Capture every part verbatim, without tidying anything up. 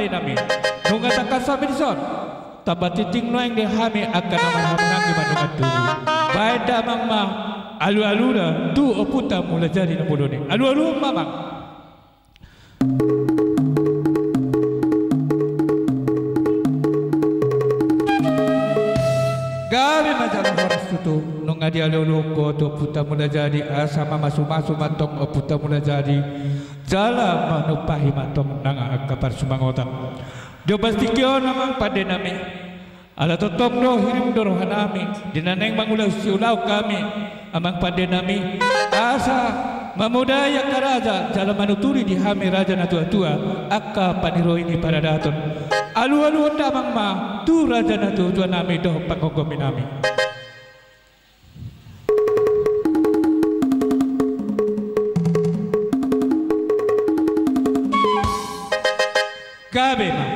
nami, nunga tangkas hami dison. Tamba tingting nuaeng di hami angka na marhahamaranggi ma dongan tubu. Baen damang ma alualuna tu Ompunta Mulajadi na bolon i. Alualuhon ma amang. Gabe ma jala horas tutu, nunga dialualuhon ho tu Ompunta Mulajadi, asa mamasumasu ma antong Ompunta Mulajadi, jala manumpahi ma antong nang angka parsumangotan. Di ombas tingki on amang pande nami, ala tongtong do hirim do roha nami di na naeng mangulahon siulaon hami, amang pande nami, asa mamodai angka raja jala manuturi di hami raja na tuatua angka paniroi ni paradaton. Alualuhon damang ma tu raja na tuatua nami dohot panggomgomi nami. Gabe ma.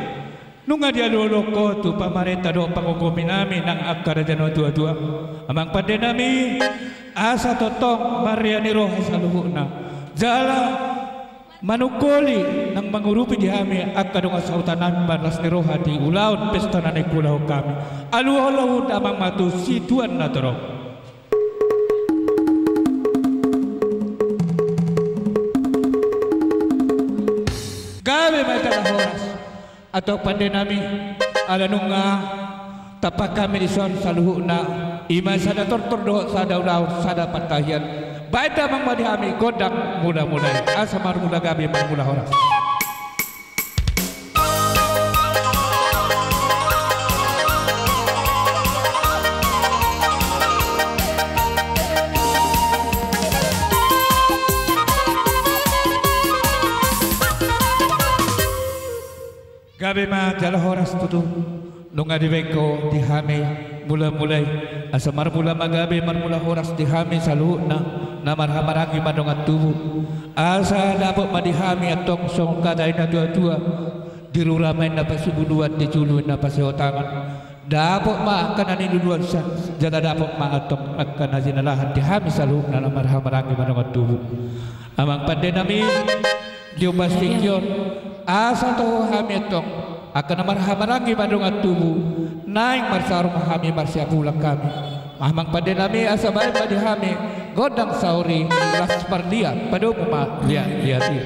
Nunga dialualuhon ho tu pamarenta dohot panggomgomi nami nang angka raja na tuatua, amang pande nami, asa tongtong marria ni roha saluhutna jala manungkoli nang mangurupi di hami angka dongan sahuta nami marlas ni roha di ulaon pesta na naeng huulahon hami. Alualuhon damang ma tu situan na torop. Gabe ma jala horas. Antong pande nami, ala nunga tampak hami dison saluhutna, i ma sada tortor dohot sada ulaon, sada partahian. Baen damang ma di hami gondang mulamula i, asa marmula gabe marmula horas. Gabe ma jala horas tutu, nunga dibaen ho di hami mulamula i, asa marmula ma gabe marmula horas di hami saluhutna na marhahamaranggi ma dongan tubu. Asa dapot ma di hami antong songon hata ni na tuatua, di rura ma inna pasibuluan, di julu inna paseotangan. Dapot ma angka na niluluansa, jala dapot ma antong angka na jinalahan di hami saluhutna na marhahamaranggi ma dongan tubu. Amang pande nami, di ombas tingki on, asa toho hami antong angka na marhahamaranggi ma dongan tubu, naeng marsaor ma hami, marsiapulan hami. Amang pande nami, asa baen ma di hami gondang saor i, las marliat, padomu ma liatliat i.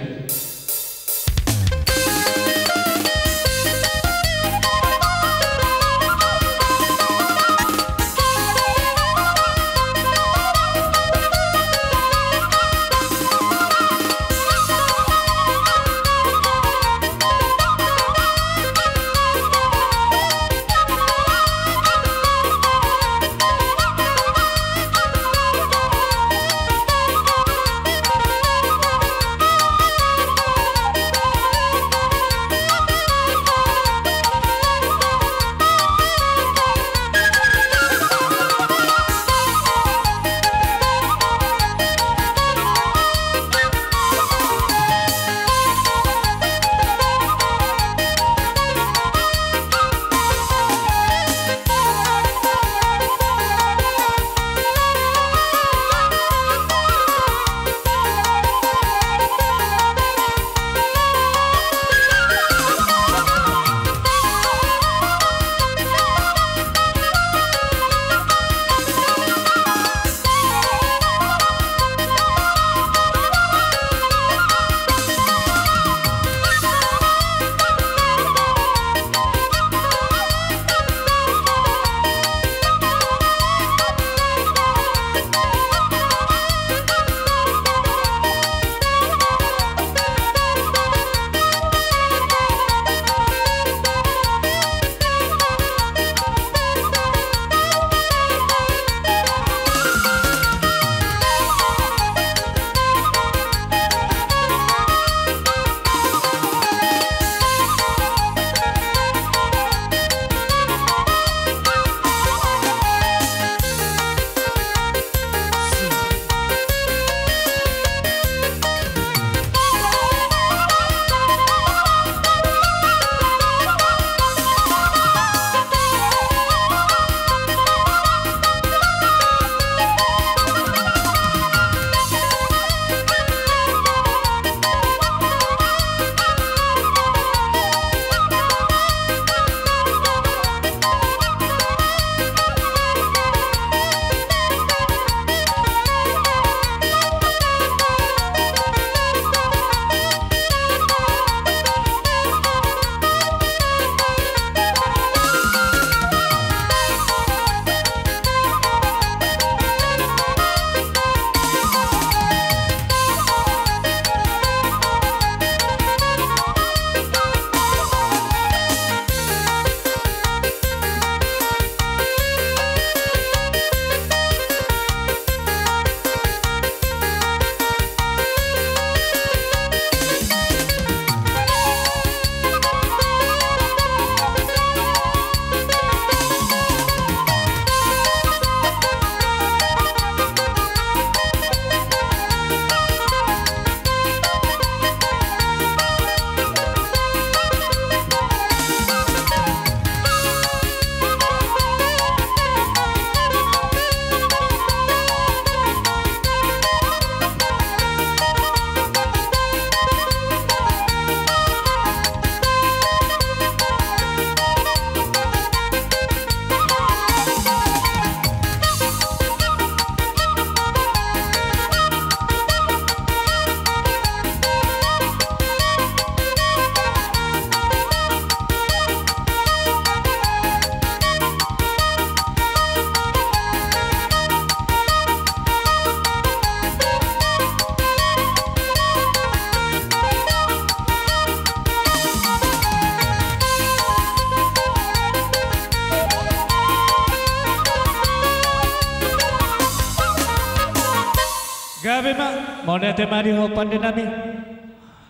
Gabe ma, mauliate ma di ho pande nami.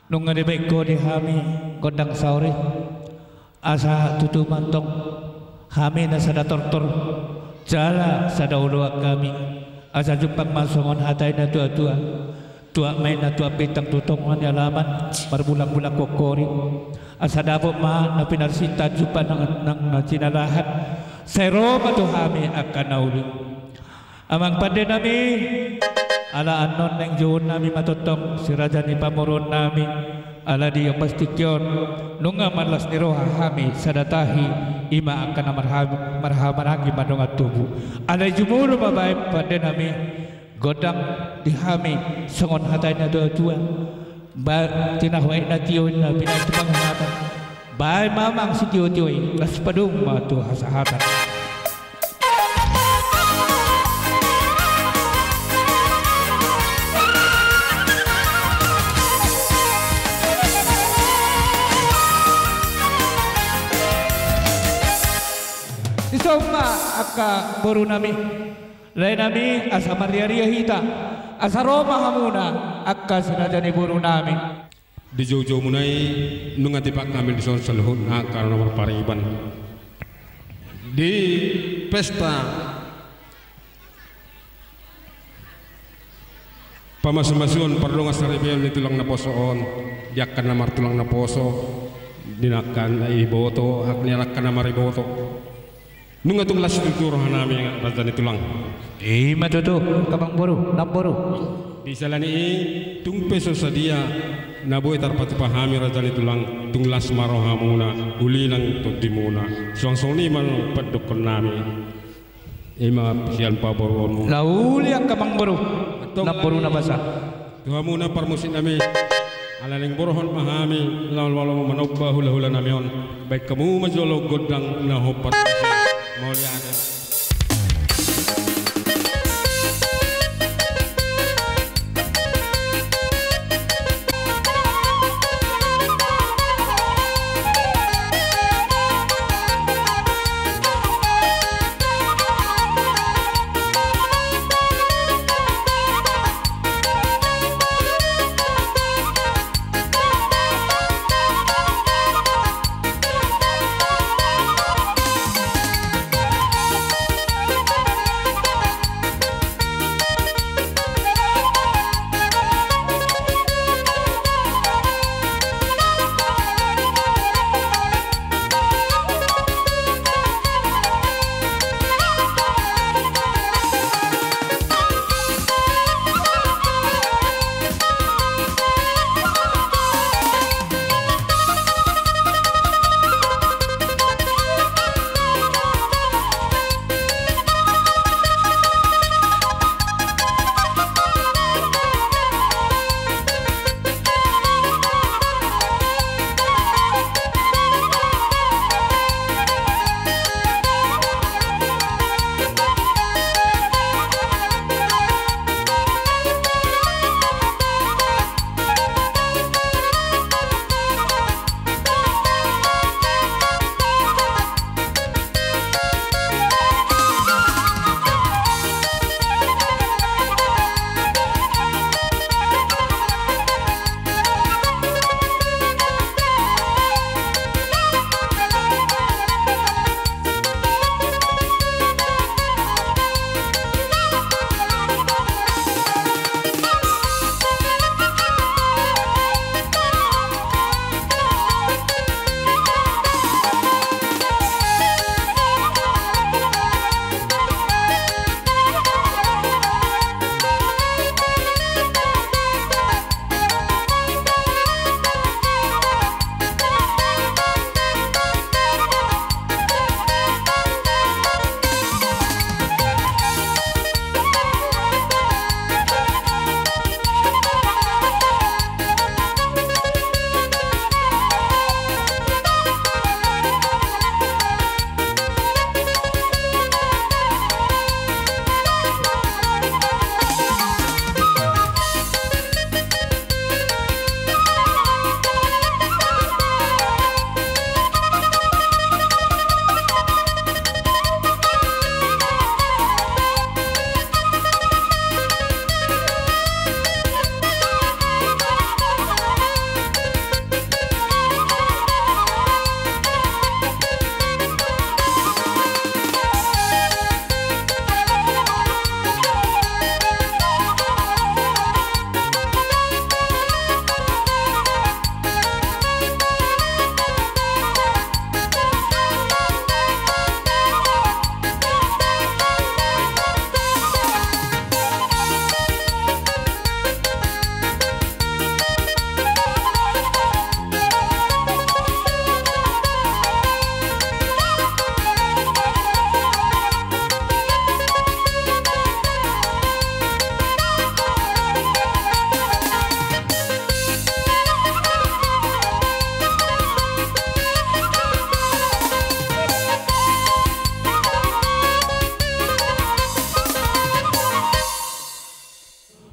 Nunga dibaen ho di hami gondang saur i. Asa tutu ma antong hami na sada tortor jala sada oloan hami. Asa jumpang ma songon hata ni na tuatua. Tuat ma i na tuat bintang tu tonga ni alaman, marbulangbulang hohori. Asa dapot ma na pinarsinta jumpang nang, nang na jinalahan. Sai ro ma tu hami angka na uli. Amang pande nami, ala annon naeng jouon nami ma tongtong si raja ni pamoruon nami. Ala di ombas tingki on, nunga marlas ni roha hami sada tahi, i ma angka na marha-, marhahamaranggi mardongan tubu. Alai jumolo ma baen pande nami gondang di hami songon hata ni na tuatua. Ba, tinahu aek na tio inna binaen tu panguhatan. Baen ma amang sitiotio i, las padomu ma tu hasahatan. Dison ma angka boru nami. Lae nami, asa marriaria hita, asa ro ma hamuna angka si raja ni boru nami. Di joujoumuna i nunga tipak hami dison saluhutna angka na marpariban. Di pesta pamasumasuon pardongansaripeon ni tulang naposo on, di angka na martulang naposo, di angka na iboto, di angka na mariboto. Nunga tung las tutu roha nami raja ni tulang. I ma tutu, angka amangboru, namboru. Di siala ni i, tung pe so sadia na boi tarpatupa hami raja ni tulang, tung las ma rohamuna, uli nang tondimuna. Suang songon i ma pandokkon nami. I ma sian pamoruonmu. Na uli angka amangboru, namboru na basa. Tu hamuna parmusik nami, ala naeng borhat ma hami, laho-laho manomba hulahula nami on. Baen hamu ma jolo gondang na hombar. Mauliate.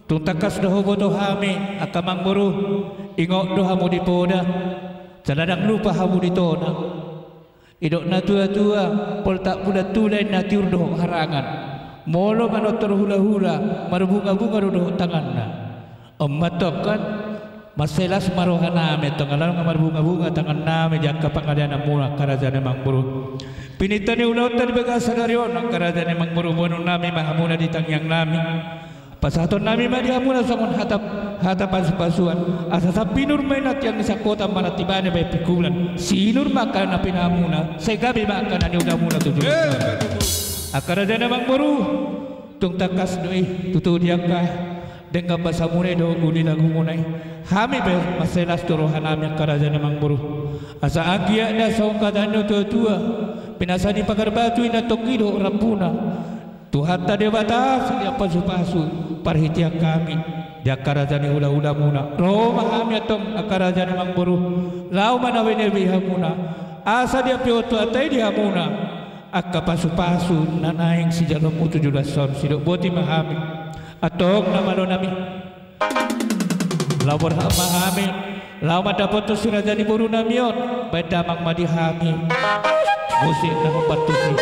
Tung tangkas do huboto hami angka amangboru, ingot do hamu di poda, jala ndang lupa hamu di tona. Didok na tua-tua, poltak bulan tulan na tiur dohot harangan. Molo manortor hula-hula, marbunga-bunga do dohot tanganna. On ma antong kan, mansai las ma rohanami antong, ala nunga marbunga-bunga tangannami di angka pangalaoanmuna angka raja ni amangboru. Pinta ni ulaonta di bagasan ari on angka raja ni amangboru, boanonnami ma hamuna di tangiangnami. Pasahatonnami ma di hamuna songon hata, hata pasu-pasuan. Asa sai pinur ma i na tiang ni sangkotan, manang tibane bahen pingkulan. Sinur ma angka na pinahanmuna, sai gabe ma angka na niulamuna tu joloan. Angka raja ni amangboru, tung tangkas do i tutu di angka denggan basamuna i dohot uli lagumuna i. Hami pe mansai las do rohanami angka raja ni amangboru. Asa anggiat na songon hata ni na tua-tua, pinasa ni pagar batu i na tonggi dohot rambuna. Tuhanta Debata sadian pasu-pasu parhitean hami di angka raja ni hula-hulamuna. Ro ma hami antong angka raja ni amangboru, laho manabe-nabe hamuna. Asa diampu Tuhanta i di hamuna angka pasu-pasu na naeng sijaloonmu tu joloan on. Sidok boti ma hami antong na malo nami. Laho borhat ma hami, laho mandapothon si raja ni boru nami on. Bahen damang ma di hami musik na hombar tusi.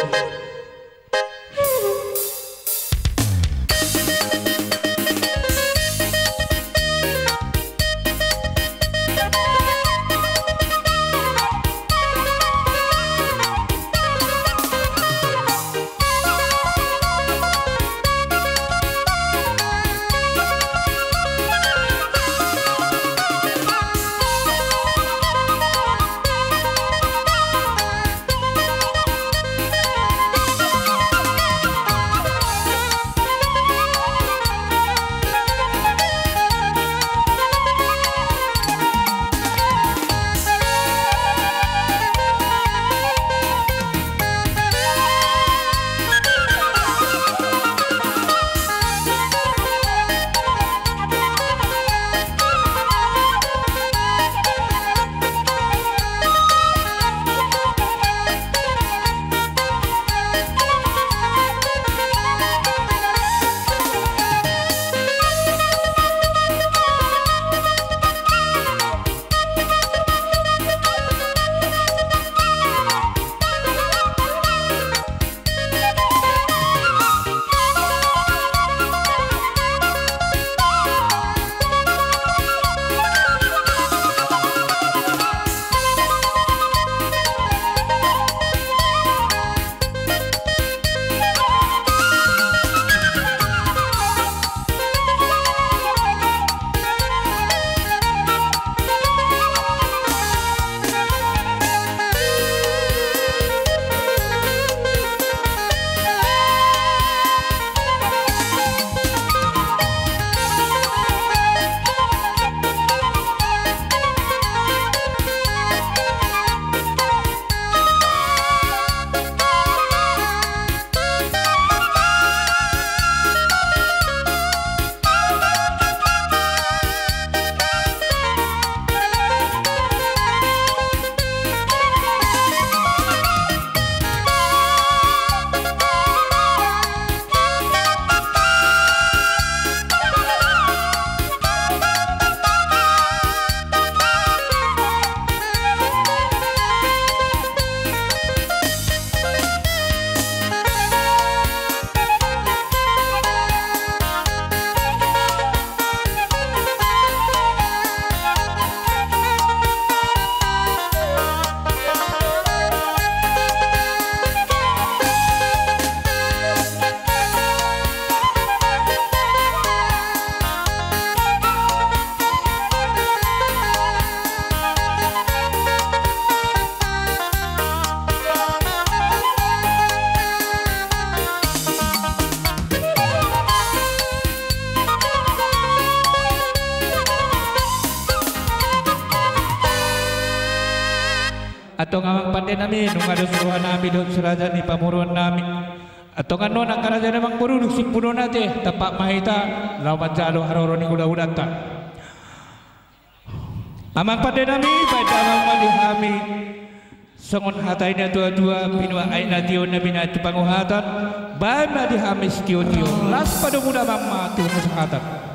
Antong amang pande nami, nunga dos roha nami dohot si raja ni pamoruon nami. Antong annon angka raja ni amangboru, dung simpul on ate, tampak ma hita laho manjalo haroro ni hula-hulanta. Amang pande nami, bahen damang ma di hami songon hata ni na tua-tua: Pinuak aek na tio, na binahen tu panguhatan, bahen ma di hami sitio-tio, las padomu damang ma tu hasahatan.